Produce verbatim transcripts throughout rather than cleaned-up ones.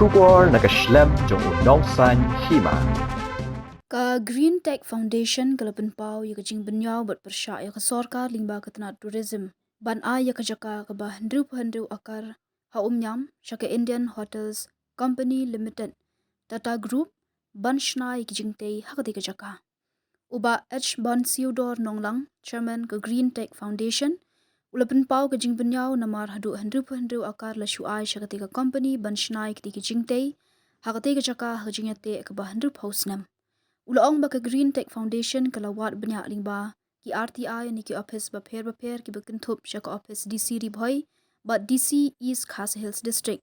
Khubor na ka shlem jong u nongsaiñ hima. Ka Green Tech Foundation ka la pynpaw ïa ka jingbynñiaw bad pyrshah ïa ka sorkar lyngba ka tnat tourism ban ai ïa ka jaka kaba hynriew phew hynriew akar ha Umïam sha ka Indian Hotels Company Limited, Tata Group, ban shna ïa ki jingtei ha katei ka jaka. U Bah H Bonsiodor Nonglang, Chairman ka Green Tech Foundation, u la pynpaw ka jingbynñiaw namar haduh hynriew phew hynriew akar la shu ai sha katei ka company ban shna ïa kitei ki jingtei ha katei ka jaka ha ka jingïateh kaba hynriew phew snem. U la ong ba ka Green Tech Foundation ka la wad bniah lyngba ki R T I ne ki ophis bapher bapher kiba kynthup sha ka ophis D C Ri Bhoi bad D C East Khasi Hills District,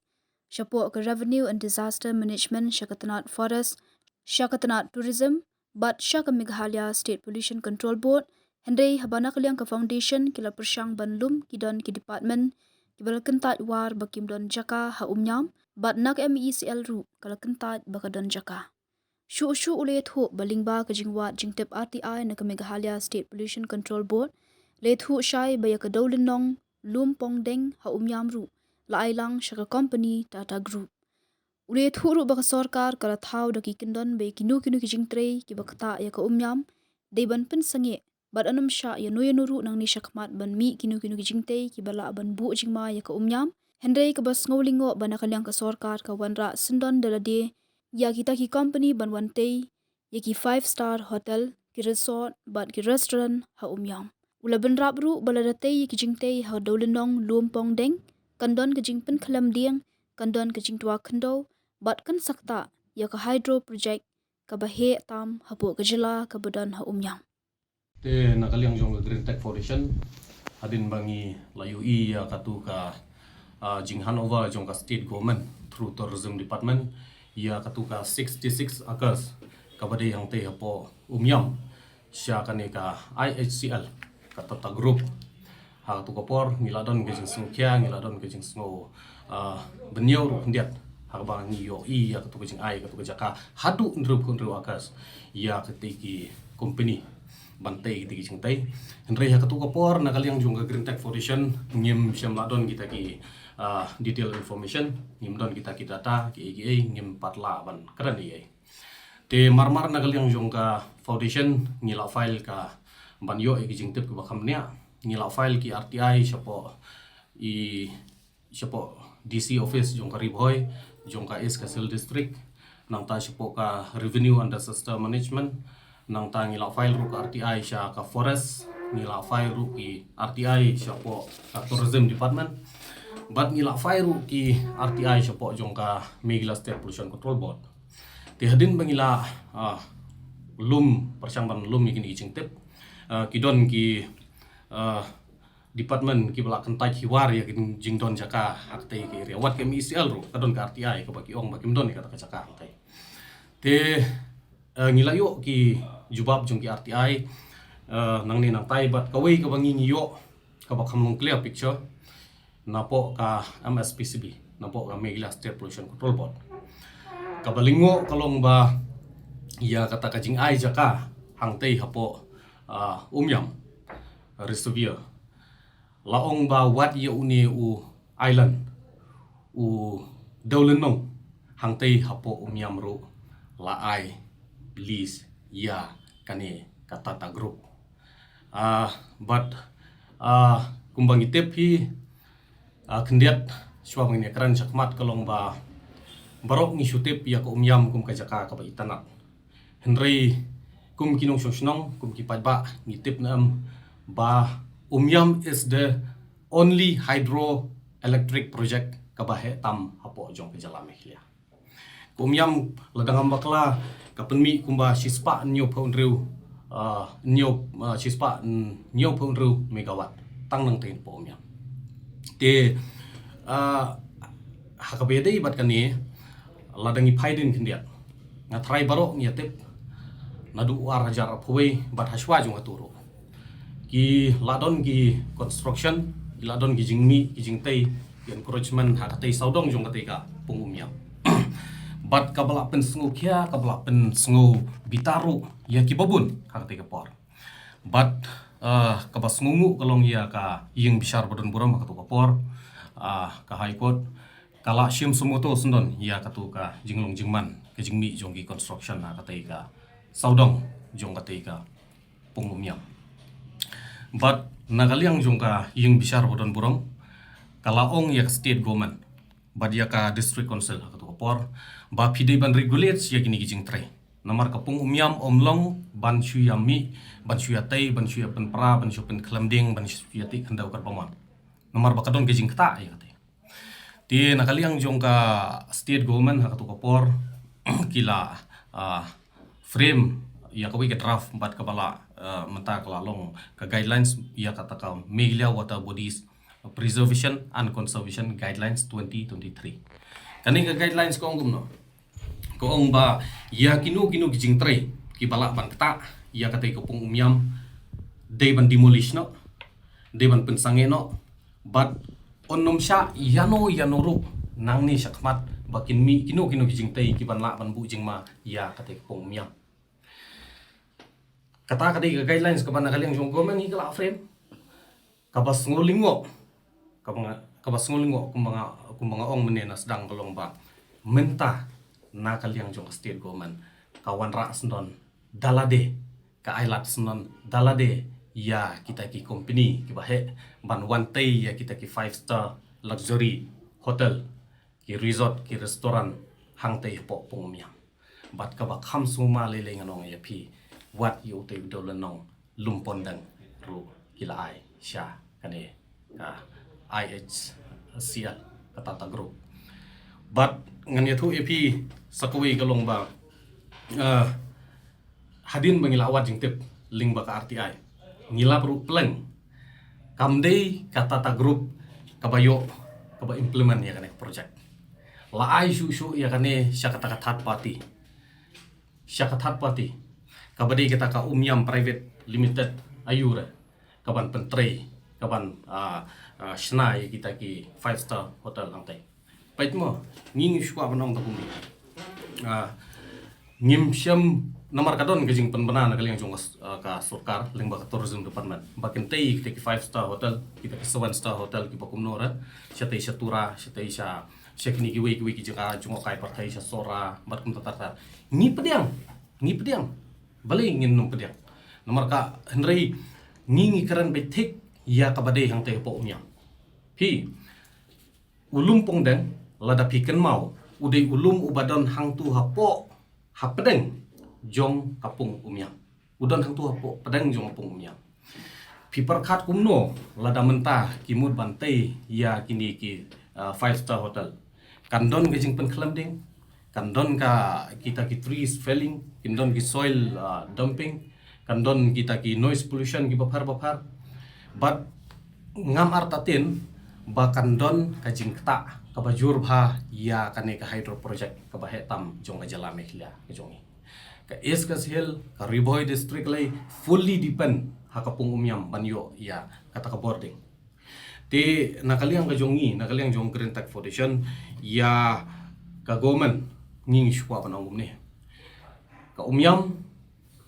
shapoh ka Revenue and Disaster Management, sha ka tnat Forest, sha ka tnat Tourism bad sha ka Meghalaya State Pollution Control Board. Hynrei haba na ka liang ka foundation ki la pyrshang ban lum, ki don ki department kiba la kyntait war ba kim don jaka ha Umïam bad na ka M E C L ruh ka la kyntait ba ka don jaka. Shuh shuh u la ïathuh ba lyngba ka jingwad jingtip R T I na ka Meghalaya State Pollution Control Board, la ïathuh shai ba ïa ka dewlynnong Lum Pongdeng ha Umïam ruh la ai lang sha ka company Tata Group. U la ïathuh ruh ba ka sorkar ka la thaw da ki kyndon ba ïa kino kino ki jingtrei kiba ktah ïa ka Umïam dei ban pynsangeh bad yn ym shah ïano ïano ruh nangne shakhmat ban mih kino kino ki jingtei kiba lah ban buh jingma ïa ka Umïam. Hynrei kaba sngew lyngngoh ba na ka liang ka sorkar ka wanrah syndon da lade ïa kita ki company ban wan tei ïa ki five star hotel, ki resort bad ki restaurant ha Umïam. U la bynrap ruh ba lada tei ïa ki jingtei ha dewlynnong Lum Pongdeng, kan don ka jingpynkhlem dieng, kan don ka jingtwa khyndew bad kan sa ktah ïa ka hydro project kaba heh tam hapoh ka jylla kaba don ha Umïam. Te na ka liang jong ka Green Tech Foundation, hadien ba ngi la ïohi ïa katu ka, ah, jinghandover jong ka State Government through Tourism Department ïa katu ka sixty-six acres kaba dei hangtei hapoh Umïam sha kane ka I H C L, ka Tata Group. Ha katu ka por ngi la don ka jingsngewkhia, ngi la don ka jingsngew, ah, bynñiew ruh khyndiat ha kaba ngi ïohi ïa katu ka jingai katu ka jaka haduh hynriew phew hynriew acres ïa katei ki company ban tei katei ki jingtei. Hynrei ha katu ka por na ka liang jong ka Green Tech Foundation ngim shym la don kita ki, ah, detail information, ngim don kita ki data kiei kiei, ngim pat lah ban kren ei ei. Te marmar na ka liang jong ka foundation ngi la file ka ban ïoh ïa ki jingtip kiba kham bniah, ngi la file ki R T I shapoh i, shapoh D C office jong ka Ri Bhoi, jong ka East Khasi Hills District, nangta shapoh ka Revenue and Disaster Management, nangta ngi la file ruh ka R T I sha ka Forest, ngi la file ruh ki R T I shapoh ka Tourism Department, bad ngi la file ruh ki R T I shapoh jong ka Meghalaya State Pollution Control Board. Te hadien ba ngi la, ah, lum, pyrshang ban lum ïa kine ki jingtip, ah, ki don ki, ah, department kiba la kyntait hi war ïa ki jingdon jaka ha katei ka area. Wat ka M E C L ruh ka don ka R T I kaba ki ong ba kim don ïa kata ka jaka hangtei. Te, ah, ngi la ïoh ki jubab jong ki R T I, ah, nangne nangtai, bad kawei kaba ngi ngi ïoh kaba kham long clear picture napoh ka M S P C B, napoh ka Meghalaya State Pollution Control Board. Kaba lyngngoh ka long ba ïa kata ka jingai jaka hangtei hapoh, ah, Umïam Reservoir, la ong ba wat ïa une u island, u dewlynnong hangtei hapoh Umïam ruh la ai lease ïa kane ka Tata Group. Ah, bad, ah, kumba ngi tip hi, ah, khyndiat shuwa ba ngin ïakren shakhmat ka long ba baroh ngi shu tip ïa ka Umïam kum ka jaka kaba itynnad. Hynrei kum ki nongshong shnong, kum ki paidbah, ngi tip ne em ba Umïam is the only hydroelectric project kaba heh tam hapoh jong ka jylla Meghalaya. Ka Umïam, lada ngam bakla, ka pynmih kumba shispah hynñiew phew hynriew, ah, hynñiew, ah, shispah hynñiew phew hynriew megawatt tang nangtei hapoh Umïam. Te, ah, ha kaba ïadei bad kane, lada ngi peit khyndiat, nga tharai baroh ngi ïa tip, naduh u ar hajar arphew wei bad hashwa jong katu ruh, ki la don ki construction, ki la don ki jingmih, ki jingtei, ki encroachment ha katei sawdong jong katei ka pung Umïam. Bad kaba la pynsngewkhia, kaba la pynsngew bitar ruh ïa kiba bun ha katei ka por. Bad, ah, kaba sngewnguh ka long ïa ka ïing bishar ba don burom ha katu ka por, ah, ka High Court, ka la shim sumoto syndon ïa katu ka jinglong jingman ka jingmih jong ki construction ha katei ka sawdong jong katei ka Pung Umiam. Bad na ka liang jong ka ïing bishar ba don burom ka la ong ïa ka state government bad ïa ka district council ha katu ka por ba phi dei ban regulate ïa kine ki jingtrei. Namar ka Pung Umiam ym long ban shu ïa mih, ban shu ïa tei, ban shu ïa pynpra, ban shu pynkhlem dieng, ban shu ïa tei khyndew kyrpang. Namar ba ka don ka jingktah ïa katei. Te na ka liang jong ka state government ha katu ka por ki la, ah, frame ïa kawei ka draft bad kaba la, ah, mynta ka la long ka guidelines ïa kata ka Meghalaya Water Bodies Preservation and Conservation Guidelines twenty twenty-three. Kane ka guidelines ka ong kumno? Ka ong ba ïa kino kino ki jingtrei kiba lah ban ktah ïa katei ka Pung Umiam dei ban demolish noh, dei ban pynsangeh noh, bad un ym shah ïano ïano ruh nangne shakhmat ba kin mih kino kino ki jingtrei kiban lah ban buh jingma ïa katei ka Pung Umiam. Kata ka dei ka guidelines kaba na ka liang jong government hi ka la frame. Kaba sngewlyngngoh, kaba nga, kaba sngewlyngngoh kumba nga, kumba nga ong mynne na sdang ka long ba mynta na ka liang jong ka state government ka wanrah syndon da lade, ka ailad syndon da lade ïa kita ki company kiba heh ban wan tei ïa kita ki five star luxury hotel, ki resort, ki restaurant hangtei hapoh Pung Umiam. Bad kaba kham sngewma lei lei ngan ong ïa phi, wat ïa utei u dewlynnong Lumpondeng ruh ki la ai sha kane ka I H C L, ka Tata Group. Bad ngan ïathuh ïa phi sa kawei ka long ba, ah, hadien ba ngi la wad jingtip lyngba ka R T I, ngi lap ruh pleng kam dei ka Tata Group kaba ïoh, kaba implement ïa kane ka project. La ai shuh shuh ïa kane sha kata ka third party, sha ka third party kaba dei kata ka Umiam Private Limited, aïu re, kaban pyntrei, kaban, ah, ah, shna ïa kita ki five star hotel hangtei. Peit mo, ngi ngi shu kwah ban ong da kumne. Ah, ngim shem, namar ka don ka jingpynbna na ka liang jong ka s-, ah, ka sorkar lyngba ka tourism department ba kin tei kita ki five star hotel, kita ki seven star hotel kiba kumno re, shatei sha Tura, shatei sha, sha kine kiwei kiwei ki jaka jngohkai pyrthei, sha Sohra bad kumta ter ter. Ngi pdiang, ngi pdiang. Balei ngin ym pdiang? Namar ka, hynrei ngi ngi kren beit thik ïa kaba dei hangtei hapoh Umiam. Phi, u Lumpondeng, lada phi kynmaw, u dei u lum uba don hangtu hapoh, hapdeng jong ka Pung Umiam. U don hangtu hapoh pdeng jong ka Pung Umiam. Phi pyrkhat kumno lada mynta ki mut ban tei ïa kine ki, ah, five star hotel? Kan don ka jingpynkhlem dieng, kan don ka, kita ki trees felling, kan don ki soil, ah, dumping, kan don kita ki noise pollution kiba pher ba pher. Bad ngam artatien ba kan don ka jingktah kaba jur bha ïa kane ka hydro project kaba heh tam jong ka jylla Meghalaya ka jong ngi. Ka East Khasi Hills, ka Ri Bhoi District lei fully depend ha ka Pung Umiam ban ïoh ïa kata ka bording. Te na ka liang ka jong ngi, na ka liang jong Green Tech Foundation, ïa ka government ngi ngi shu kwah ban ong kumne. Ka Umiam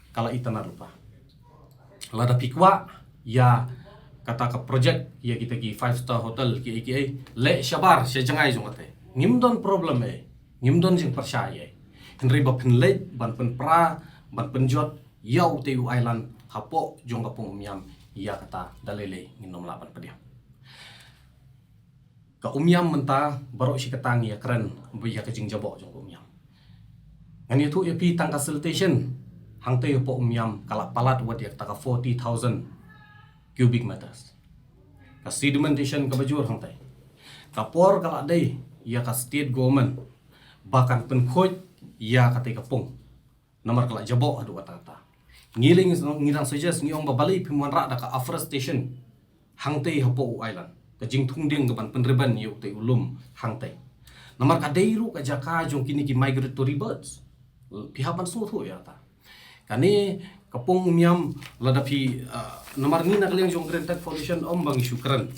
ka la itynnad lypa. Lada phi kwah ïa kata ka project, ïa kita ki five star hotel kiei kiei, leh shabar sha jngai jong kata. Ngim don problem ei, ngim don jingpyrshah ei. Hynrei ba phin leit ban pynpra, ban pynjot ïa utei u island hapoh jong ka Pung Umiam, ïa kata da lei lei ngin ym lah ban pdiang. Ka Umiam mynta baroh shi katta ngi ïa kren ba ïa ka jingjaboh jong ka Umiam. Ngan ïathuh ïa phi, tang ka siltation hangtei hapoh Umiam ka la palat wat ïa kata ka forty thousand cubic meters. Ka sedimentation kaba jur hangtei. Ka por ka la dei ïa ka state government ba kan pynkhuid ïa katei ka pung. Namar ka la jaboh haduh katta katta. Ngi lei ngi, ngi dang suggest, ngi ong ba balei phim wanrah da ka afforestation hangtei hapoh u island, ka jingthung dieng kaban pynriben ïa utei u lum hangtei. Namar ka dei ruh ka jaka jong kine ki migratory birds. Phi hap ban sngewthuh ïa kata. Kane ka Pung Umiam, lada phi, ah, namar ngi na ka liang jong Green Tech Foundation ym ba ngi shu kren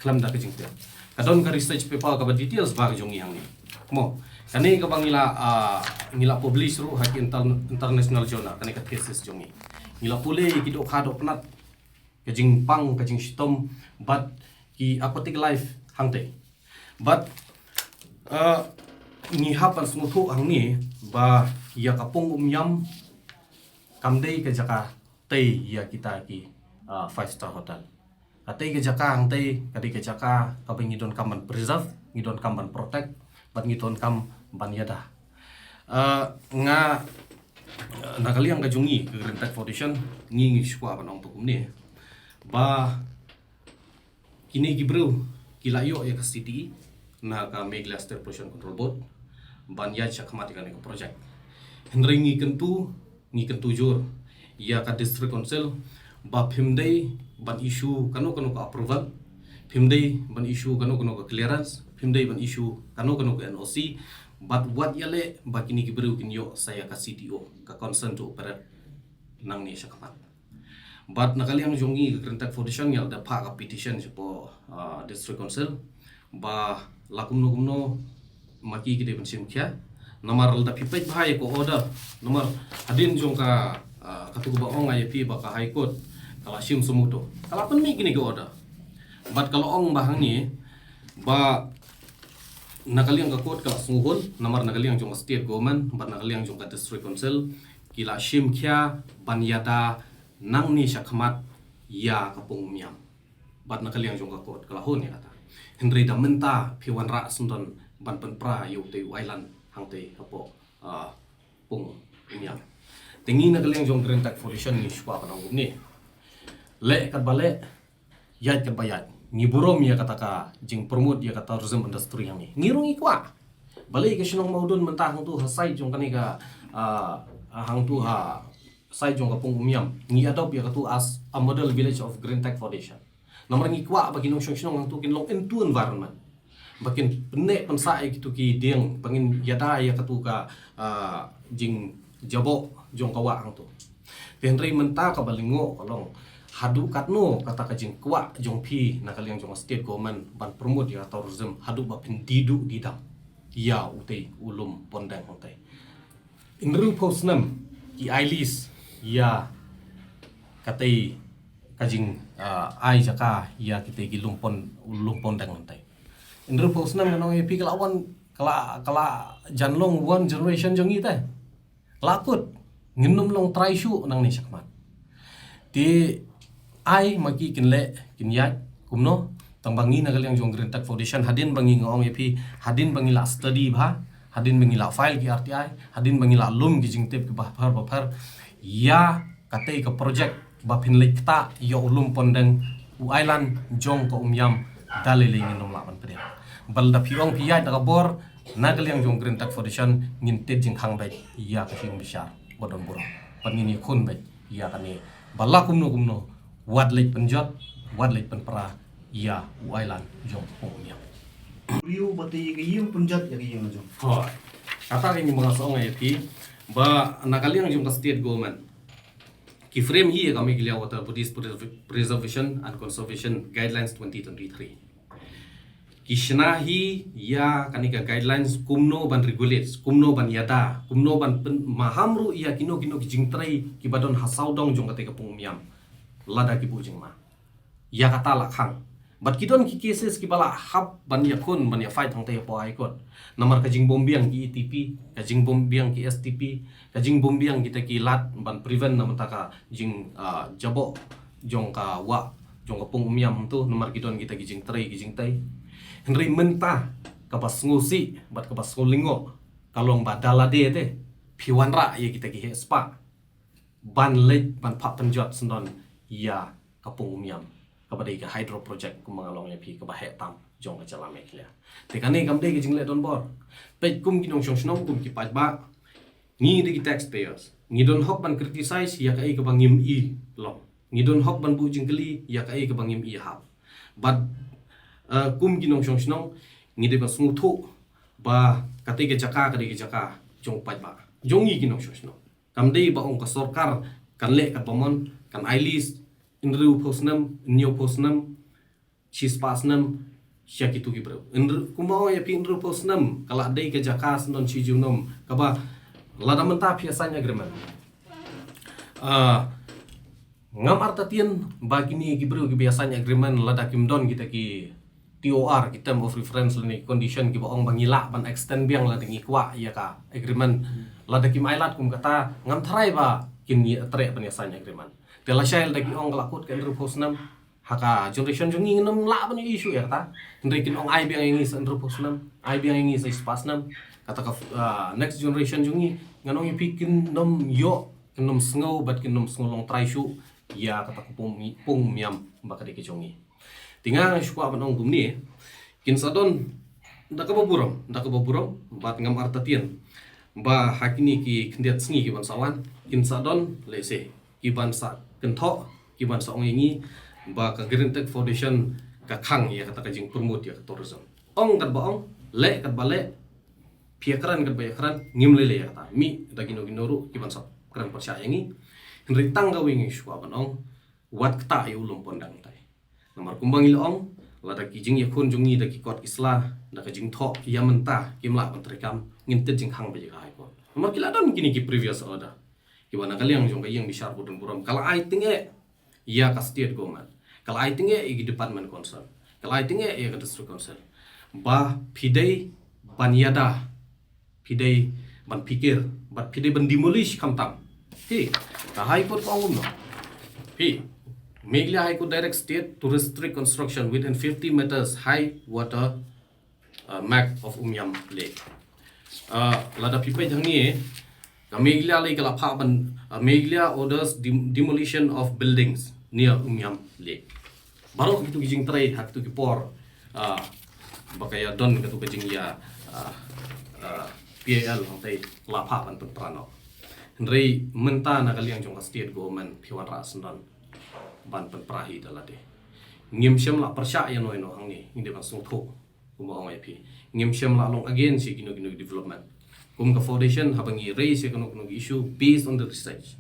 khlem da ka jingtip. Ka don ka research paper kaba details bha ka jong ngi hangne. Mo, kane kaba ngi la, ah, ngi la publish ruh ha ki inter-, international journal, kane ka thesis jong ngi. Ngi la pule ïa ki dohkha dohpnat, ka jingpang, ka jingshitom bad ki aquatic life hangtei. Bad Uh, ngi hap ban sngewthuh hangne ba ïa ka Pung Umïam kam dei ka jaka tei ïa kita ki uh, five star hotel. Ka tei ka jaka hangtei ka dei ka jaka kaba ngi donkam ban preserve, ngi donkam ban protect, bad ngi donkam ban ïada. Uh, nga uh, na ka liang ka jong ngi ka Green Tech Foundation ngi ngi shu kwah ban ong to kumne ba kine ki briew ki la ïoh ïa ka C T E na ka Meghalaya State Pollution Control Board ban ïaid shakhmat ïa kane ka project. Hynrei ngi kyntu, ngi kyntu jur ïa ka District Council ba phim dei ban issue kano kano ka approval, phim dei ban issue kano kano ka clearance, phim dei ban issue kano kano ka N O C, bad wat ïaleh ba kine ki briew kin ïoh sa ïa ka C T O, ka consent to operate nangne shakhmat. Bad na ka liang jong ngi ka Green Tech Foundation ngi la dep phah ka petition shapoh uh, District Council ba la kumno kumno ma ki ki dei ban shim khia. Namar lada phi peit bha ïa ka order, namar hadien jong ka uh, katu kaba ong ïa phi ba ka High Court ka la shim suo motu, ka la pynmih kine ki order. Bad ka la ong ba hangne ba na ka liang ka court ka la sngewhun, namar na ka liang jong ka state government bad na ka liang jong ka District Council ki la shim khia ban ïada nangne shakhmat ïa ka Pung Umïam. Bad na ka liang jong ka court ka la hun ïa kata. Hynrei da mynta phi wanrah syndon ban pynpra ïa utei u island hangtei hapoh uh, Pung Umïam. Te ngi na ka liang jong Green Tech Foundation ngi shu kwah ban ong kumne. Leh katba leh, ïaid katba ïaid, ngi burom ïa kata ka jingpromote ïa ka tourism industry hangne. Ngi ruh ngi kwah. Balei ka shnong Mawdun mynta hangtu ha side jong kane ka uh, hangtu ha side jong ka Pung Umïam ngi adopt ïa katu as a model village of Green Tech Foundation. Namar ngi kwah ba ki nongshong shnong hangtu kin long into environment, ba kin pynneh pynsah ïa kitu ki dieng, ba ngin ïada ïa katu ka uh, jingjaboh jong ka wah hangtu. Te hynrei mynta kaba lyngngoh ka long haduh katno kata ka jingkwah jong phi na ka liang jong ka state government ban promote ïa ka tourism haduh ba phin die duh die dam ïa utei u lum Pondeng hangtei. Hynriewphew snem ki ai lease ïa katei ka jing uh, ai jaka ïa kitei ki lum Pon, lum Pondeng hangtei. Hynriewphew snem ngan ong ïa phi ka la wan, ka la, ka la jan long one generation jong ngi te. Ka la kut, ngin nym long trai shuh nangne shakhmat. Te ai ma ki kin leh kin ïaid kumno, tang ba ngi na ka liang jong Green Tech Foundation hadien ba ngi, nga ong ïa phi, hadien ba ngi la study bha, hadien ba ngi la file ki R T I, hadien ba ngi la lum ki jingtip kiba pher ba pher ïa katei ka project ba phin leit ktah ïa u lum Pondeng, u island jong ka Umïam, da lei lei ngin nym lah ban pdiang. Bad lada phi ong phi ïaid da ka bor, na ka liang jong Green Tech Foundation ngin tied jingkhang beit ïa ka jingbishar ba don burom. Bad ngin ïakhun beit ïa kane ba la kumno kumno wat leit pynjot, wat leit pynpra ïa u island jong ka Pung Umïam. Briew ba te ïa ka ïing pynjot ïa ka ïing la jong. Hooid. Kata ka ngi ma nga sa ong ïa phi ba na ka liang jong ka state government ki frame hi ïa ka Meghalaya Water Bodies Preserv-, Preservation and Conservation Guidelines twenty twenty-three. Ki shna hi ïa kane ka guidelines kumno ban regulate, kumno ban ïada, kumno ban pyn-, maham ruh ïa kino kino ki jingtrei kiba don ha sawdong jong katei ka Pung Umïam lada ki buh jingma. Ïa kata la khang. Bad ki don ki cases kiba la hap ban ïakhun, ban ïa fight hangtei hapoh High Court. Namar ka jingbym biang ki E T P, ka jingbym biang ki S T P, ka jingbym biang kita ki lad ban prevent na bynta ka jing, ah, jaboh jong ka wah jong ka Pung Umïam tu, namar ki don kita ki jingtrei ki jingtei. Hynrei mynta kaba sngewsih bad kaba sngewlyngngoh ka long ba da lade te phi wanrah ïa kita ki heh spah ban leit ban phah pynjot syndon ïa ka Pung Umïam, kaba dei ka hydro project kumba nga la ong ïa phi kaba heh tam jong ka jylla Meghalaya. Te kane kam dei ka jingleh donbor. Peit kum ki nongshong shnong, kum ki paidbah, ngi dei ki taxpayers, ngi don hok ban criticize ïa kaei kaba ngim i long. Ngi don hok ban buh jingkylli ïa kaei kaba ngim i hap. Bad, eh, kum ki nongshong shnong ngi dei ban sngewthuh ba katei ka jaka ka dei ka jaka jong u paidbah, jong ngi ki nongshong shnong. Kam dei ba ong ka sorkar kan leh katba mon, kan ai lease hynriewphew snem, hynñiewphew snem, shispah snem sha kitu ki briew. Hynriew, kumba ong ïa phi, hynriewphew snem ka la dei ka jaka syndon shi junom, kaba lada mynta phi ïa sign agreement, ah, ngam artatien ba kine ki briew kiba ïa sign agreement lada kim don kita ki T O R, ki term of reference lane condition kiba ong ba ngi lah ban extend biang lada ngi kwah ïa ka agreement. Lada kim ailad kum kata, ngam tharai ba kin ïa treh ban ïa sign agreement. Te lashai lada ki ong ka la kut ka hynriewphew snem, ha ka generation jong ngi ngin ym lah ban issue ïa kata. Hynrei kin ong ai biang ïa ngi sa hynriewphew snem, ai biang ïa ngi sa shispah snem. Kata ka, ah, next generation jong ngi, ngan ong ïa phi, kin ym ïoh, kin ym sngew bad kin ym sngew long trai shuh ïa kata ka pung, pung miam ba ka dei ka jong ngi. Te nga nga shu kwah ban ong kumne, kin sa don da kaba burom, da kaba burom, bad ngam artatien ba ha kine ki khyndiat sngi ki ban sa wan, kin sa don lehse ki ban sa kynthoh, ki ban sa ong ïa ngi ba ka Green Tech Foundation ka khang ïa kata ka jingpromote ïa ka tourism. Ong katba ong, leh katba leh, phi ïa kren katba ïa kren, ngim lei lei ïa kata. Mih da kino kino ruh ki ban sa kren pyrshah ïa ngi. Hynrei tang kawei nga shu kwah ban ong, wat ktah ïa u lum pon dang tai. Namar kumba ngi la ong, lada ki jingïakhun jong ngi da ki kot ki sla, da ka jingthoh ïa mynta kim lah ban treikam, ngin tied jingkhang beit ïa ka High Court. Namar ki la don kine ki previous order kiba na ka liang jong ka ïing bishar ba don burom, ka la ai tyngeh ïa ka state government, ka la ai tyngeh ïa ki department concern, ka la ai tyngeh ïa ka district council, ba phi dei ban ïada, phi dei ban phikir, bad phi dei ban demolish khamtam. Phi, ka High Court ka ong kumno? Phi, Meghalaya High Court directs state to restrict construction within fifty meters high water, uh, mark of Umiam Lake. Uh, lada phi peit hangne, ka Meghalaya lei ka la phah ban, uh, Meghalaya orders dem- demolition of buildings near Umiam Lake. Baroh kitu ki jingtrei ha kitu ki por, ah, ba ka ïa don katu ka jingïa, ah, ah, P I L hangtei la phah ban pynpra noh. Hynrei mynta na ka liang jong ka state government phi wanrah syndon ban pynpra hi da lade. Ngim shym la pyrshah ïa no ïa no hangne, ngi dei ban sngewthuh. Kumba ong ïa phi, ngim shym la long against ïa kino kino ki development. Kum ka foundation, haba ngi raise ïa kano kano ki issue based on the research,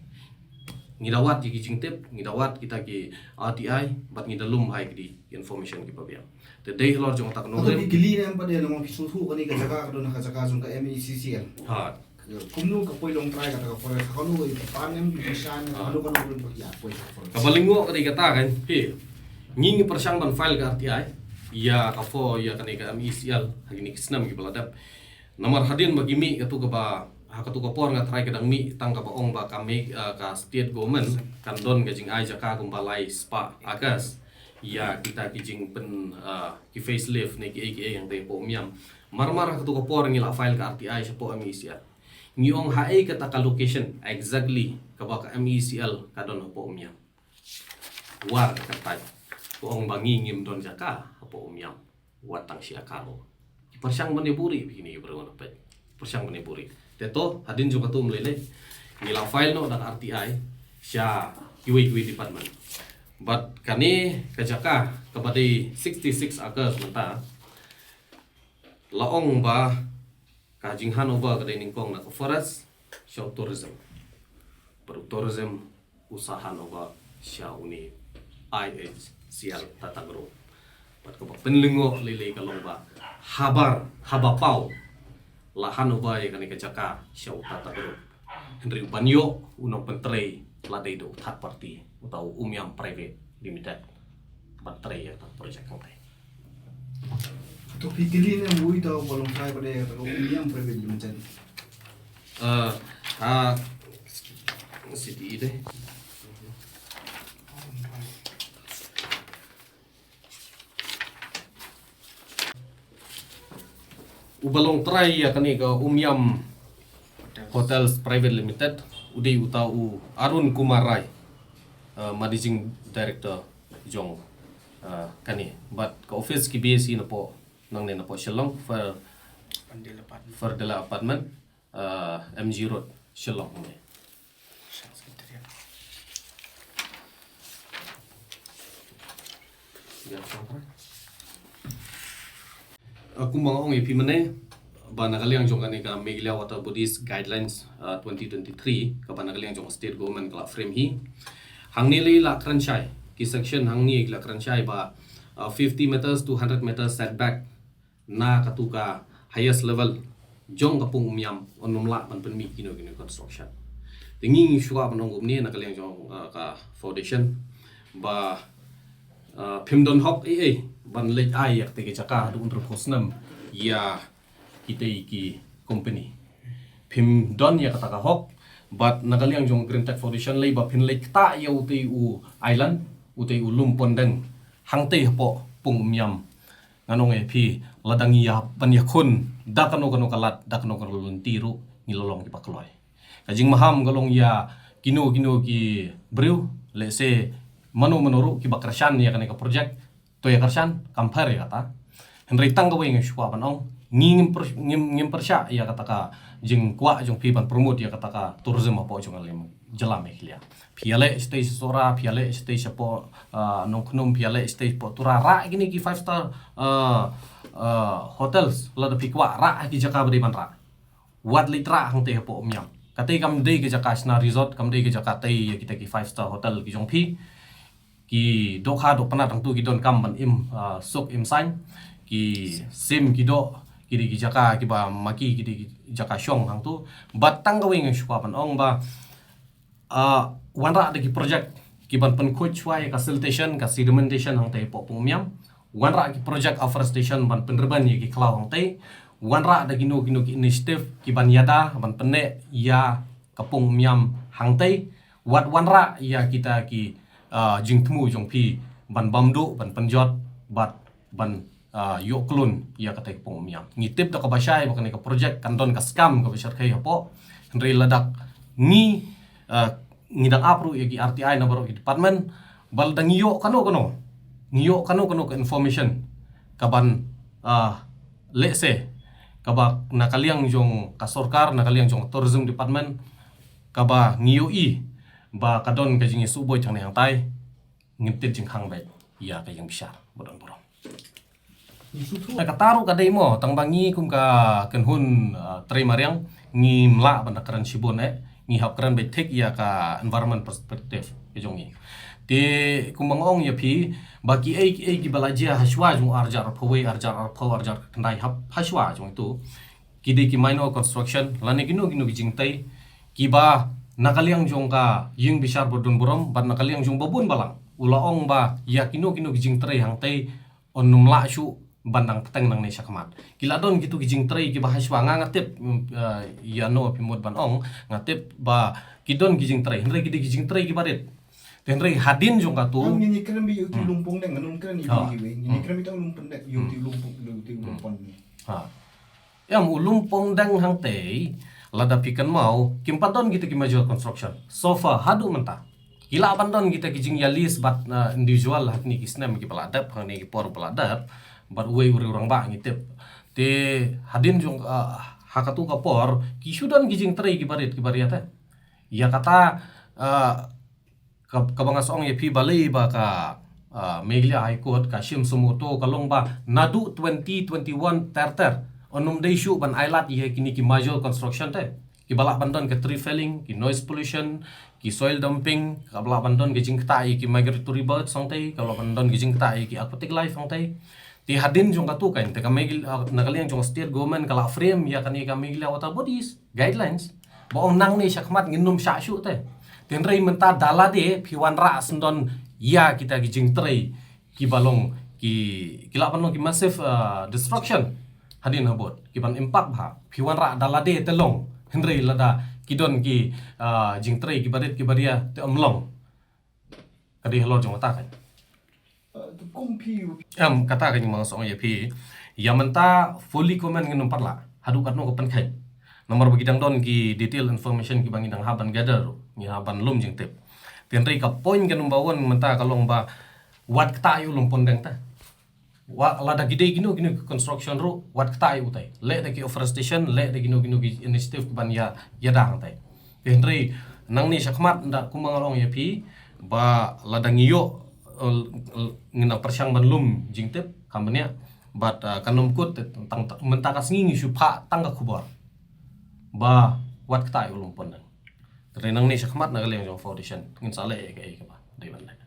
ngi da wad ïa ki jingtip, ngi da wad kita ki R T I, bad ngi da lum bha ïa ki information kiba biang. Te dei halor jong kata ka nongrim. Ki kylli ne em pat de, namar ki sngewthuh kane ka jaka ka don ha ka jaka jong ka M E C C L. Ha. Kumno ka poi long trai kata ka forest, kano ka pan em, ka shan, kano kano ka poi ka forest. Kaba lyngngoh ka dei kata kan, phi. Ngi ngi pyrshang ban file ka R T I ïa ka for, ïa kane ka M E C L ha kine ki snem kiba la dep. Namar hadien ba ki mih katu kaba, ha katu ka por nga tharai ka dang mih tang kaba ong ba ka mih, ah, ka state government kan don ka jingai jaka kumba lai spah acres ïa kita ki jingpyn, ah, ki facelift ne ki ei ki ei hangtei hapoh Umiam. Mar mar ha katu ka por ngi la file ka R T I shapoh M E C L. Ngi ong haei kata ka location exactly kaba ka M E C L ka don hapoh Umiam. Wat ka tai, ka ong ba ngi ngim don jaka hapoh Umiam, wat tang shi acre ruh. Ki pyrshang ban ïa buhrieh phi kine ki briew, pyrshang ban ïa buhrieh. Te to, hadien jong katu ym lei lei, ngi la file noh da ka R T I sha kiwei kiwei department. Bad kane ka jaka kaba dei sixty six acres mynta, la ong ba ka jinghandover ka dei nyngkong na ka forest sha u tourism. Bad u tourism u sa handover sha une I H C L Tata Group. Bad kaba pynlyngngoh lei lei ka long ba habar, haba paw la handover ïa kane ka jaka sha u Tata Group, hynrei u ban ïoh u nongpyntrei la dei da u third party, uta u Umiam Private Limited, ban trei ïa kata ka project hangtei. To phi kylli ne em uei uta uba long trai ba dei kata ka Umiam Private Limited? Eh, ha, C T E dei. Uba long trai ïa kane ka Umiam Hotels Private Limited u dei uta u Arun Kumar Rai, eh, Managing Director jong, eh, kane. Bad ka office ki base hi napoh, nangne napoh Shillong, Fer-, Ferdinand Apartment. Ferdinand Apartment, eh, M G Road, Shillong hangne. Eh, kumba nga ong ïa phi mynne, ba na ka liang jong kane ka Meghalaya Water Bodies Guidelines, eh, twenty twenty-three, kaba na ka liang jong ka state government ka la frame hi. Hangne lei la kren shai, ki section hangne ki la kren shai ba, eh, fifty meters to hundred meters setback na katu ka highest level jong ka pung Umiam, un ym lah ban pynmih kino kino construction. Te ngi ngi shu kwah ban ong kumne na ka liang jong, uh, ka foundation ba, Ah, phim don hok ei ei ban leit ai ïa kata ka jaka haduh hynriewphew snem ïa kitei ki company. Phim don ïa kata ka hok, bad na ka liang jong Green Tech Foundation lei ba phin leit ktah ïa utei u island, utei u lum Pondeng, hangtei hapoh Pung Umiam. Ngan ong ïa phi, lada ngi ïa ban ïakhun da kano kano ka lad, da kano kano ka lynti ruh, ngi la long kiba kloi. Ka jingmaham ka long ïa kino kino ki briew, let's say, mano mano ruh kiba kyrshan ïa kane ka project, to ïa kyrshan, kam pher ïa kata. Hynrei tang kawei nga shu kwah ban ong, ngi ngim pyrsh-, ngim, ngim pyrshah ïa kata ka jingkwah jong phi ban promote ïa kata ka tourism hapoh jong ka jylla Meghalaya. Phi ïaleh shatei sha Sohra, phi ïaleh shatei shapoh, ah, Nongkhnum, phi ïaleh shatei shapoh Tura, rah kine ki five star, ah, ah, hotels, lada phi kwah, rah ha ki jaka ba dei ban rah. Wat leit rah hangtei hapoh Umiam. Katei kam dei ka jaka shna resort, kam dei ka jaka tei ïa kita ki five star hotel ki jong phi. Ki dohkha dohpnat hangtu ki donkam ban im, ah, suk im saiñ. Ki sim ki doh, ki dei ki jaka kiba ma ki, ki dei ki jaka shong hangtu. Bad tang kawei nga shu kwah ban ong ba, ah, wanrah da ki project kiban pynkhuid shuwa ïa ka siltation, ka sedimentation hangtei hapoh Pung Umiam. Wanrah ki project afforestation ban pynrben ïa ki khlaw hangtei. Wanrah da kino kino ki initiative kiban ïada ban pynneh ïa ka Pung Umiam hangtei. Wat wanrah ïa kita ki, ah, jingthmu jong phi ban bam duh, ban pynjot, bad ban, ah, ïoh klun ïa katei ka Pung Umiam. Ngi tip da kaba shai ba kane ka project kan don ka scam kaba shyrkhei hapoh. Hynrei lada ngi, ah, ngi dang ap ruh ïa ki R T I na baroh ki department, ba lada ngi ïoh kano kano, ngi ïoh kano kano ka information kaban, ah, let's say, kaba na ka liang jong ka sorkar, na ka liang jong ka tourism department, kaba ngi ïohi ba ka don ka jingïasuhbuit hangne hangtai, ngin tied jingkhang beit ïa ka ïing bishar ba don burom. Na kata ruh ka dei mo, tang ba ngi kum ka kynhun, ah, trei mariang, ngim lah ban da kren shibun eh, ngi hap kren beit thik ïa ka environment perspective ka jong ngi. Te kumba nga ong ïa phi, ba kiei kiei kiba la jia hashwa jong u arhajar arphew wei, arhajar arphew, arhajar khyndai, hap hashwa jong itu, ki dei ki minor construction, lane kino kino ki jingtei kiba na ka liang jong ka ïing bishar ba don burom, bad na ka liang jong ba bun balang u la ong ba ïa kino kino ki jingtrei hangtei yn ym lah shuh ban dang bteng nangne shakhmat. Ki la don kitu ki jingtrei kiba hashwa, nga, nga tip, mm, eh, ïa no phi mut ban ong, nga tip ba ki don ki jingtrei, hynrei ki dei ki jingtrei kiba rit. Te hynrei hadien jong katu. Ngin ïa kren beit ïa utu u lum Pondeng, ngin ym kren ïa utu u lum Pondeng, ïa utu u lum Pon-, ïa utu u lum Pon. Ha. Em, u lum Pondeng hangtei, lada phi kynmaw, kim pat don kita ki major construction so far haduh mynta. Ki lah ban don kita ki jingïalist bad, uh, individual ha kine ki snem kiba la dep, ha kine ki por ba la dep, bad uwei u riew rangbah ngi tip. Te hadien jong, uh, ha katu ka por, ki shu don ki jingtrei kiba rit kiba rit eh. Ïa kata, uh, ka, kaba nga sa ong ïa phi balei ba ka, ah, Meghalaya High Court ka shim suo motu ka long ba naduh twenty twenty-one ter ter yn ym dei shuh ban ailad ïa kine ki major construction te. Kiba lah ban don ka tree felling, ki noise pollution, ki soil dumping, kaba lah ban don ka jingktah ïa ki migratory birds hangtei, kaba lah ban don ka jingktah ïa ki aquatic life hangtei. Te hadien jong katu kan, te ka Meghalaya, ah, na ka liang jong state government ka la frame ïa kane ka Meghalaya Water Bodies guidelines. Ba ong nangne shakhmat ngin ym shah shuh te. Te hynrei mynta da lade phi wanrah syndon ïa kita ki jingtrei kiba long ki, ki lah ban long ki massive, ah, destruction hadien habud, kiban impact bha. Phi wanrah da lade te long. Hynrei lada ki don ki, ah, jingtrei kiba rit kiba ria te ym long. Ka dei halor jong kata kan. Em, kata ka jingmang song ïa phi. Ïa mynta fully comment ngin ym pat lah haduh katno ka pynkheiñ. Namar ba ki dang don ki detail information kiba ngi dang hap ban gather, ngi hap ban lum jingtip. Te hynrei ka point ka number one mynta ka long ba wat ktah ïa u lum Pondeng te. Wa, lada ki dei kino kino ki construction ruh, wat ktah ïa utai. Leh da ki afforestation, leh da kino kino ki initiative kiban ïa, ïada hangtai. Te hynrei nangne shakhmat nda kumba nga la ong ïa phi ba lada ngi ïoh, eh, eh, ngin da pyrshang ban lum jingtip, kam bniah, bad, eh, kan ym kut, tang, tang, mynta ka sngi ngi shu phah tang ka khubor ba wat ktah ïa u lum Pondeng. Te hynrei nangne shakhmat na ka liang jong foundation ngin sa leh ïa kaei kaba dei ban leh.